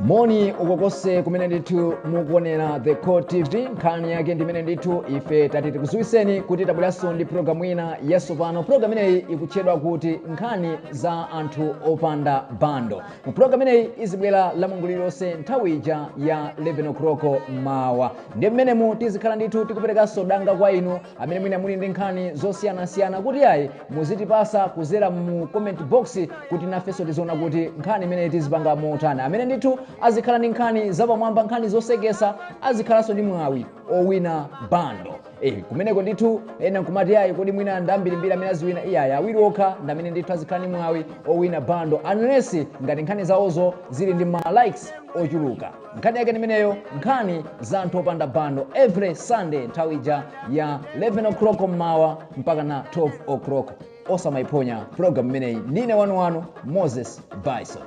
Moni uko konse kumene ndithu mukuonera The Core TV. Nkhani yake ndimene ndithu ife tati tikudziwitseni kuti tabweranso ndi programu ina yatsopano. Programu imeneyi ikutchedwa kuti Nkhani za Anthu Opanda Bando. Mu programu imeneyi izibwera la Mulungu lililonse nthawi ija ya 11 o'clock mawa. Ndi mmenemu tizikhala ndithu tikuperekanso danga kwa inu amene mwina muli ndi nkhani zosiyanasiyana kuti ayi, muzitipasa kuzera mu comment box kuti nafenso tiziona kuti nkhani imeneyi tizipanga motani. Amene ndithu azikhala ndi nkhani zapamwamba, nkhani zosekesa, azikhalanso ndi mwawi owina bando. Kumeneko ndithu ena nkumati, "Ayi, kodi mwina ndambirimbiri amene aziwina?" Iyayi, awiri okha ndamene ndithu azikhala ndi mwawi owina bando, unless ngati nkhani zawozo zili ndi ma likes ochuluka. Nkhani yake ndimeneyo, Nkhani za Anthu Opanda Bando, every Sunday nthawi ija ya 11 o'clock mmawa mpaka na 12 o'clock. Osamayiphonya program imeneyi. Ndine wanuwanu Moses Bison.